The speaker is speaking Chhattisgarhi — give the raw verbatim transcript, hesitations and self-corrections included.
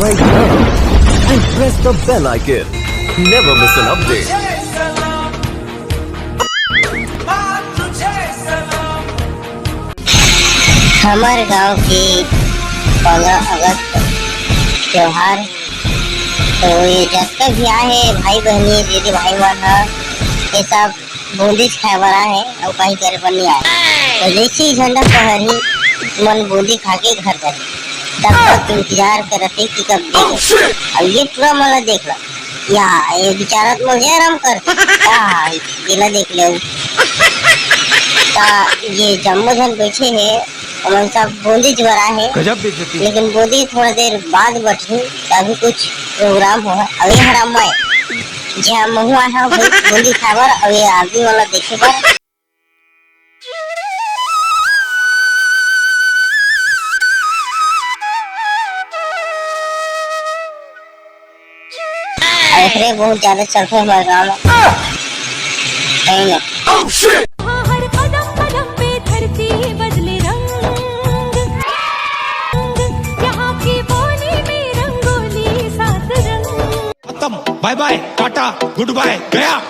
right now and press the bell icon. Never miss an update. हमर गांव के पंद्रह अगस्त त्योहार, तो ये जतका भी आए हे भाई बहनी, दीदी भाई मन ह, ये सब बूंदीच खाए बर आए हे, अउ कहीं करे बर नहीं आए। तो जैसे ही झंडा फहरही, मन बूंदी खा के घर जाही। तब तक इंतजार करत हे कि कब देख। अब ये टूरा मन ला देख ला, या ये बेचारा तो मुझे आराम कर, या ये ला देख ले। ता ये जम्मो झन बैठे हे, हमन सब बूंदीच बर आए हे। गजब बेइज्जती। लेकिन बूंदी थोड़ा देर बाद बैठही, तभी कुछ प्रोग्राम हो। अभी हराम मैं, जे महू आए हे बूंदी खाए बर, अभी आदमी वाला देखे बर। अरे बहुत ज्यादा चलथे हमारे गाँव में। सही में। हर कदम कदम पे धरती बदले रंग। यहाँ की बोली में रंगोली सात रंग। खत्म, बाय बाय, टाटा, गुड बाय, गया।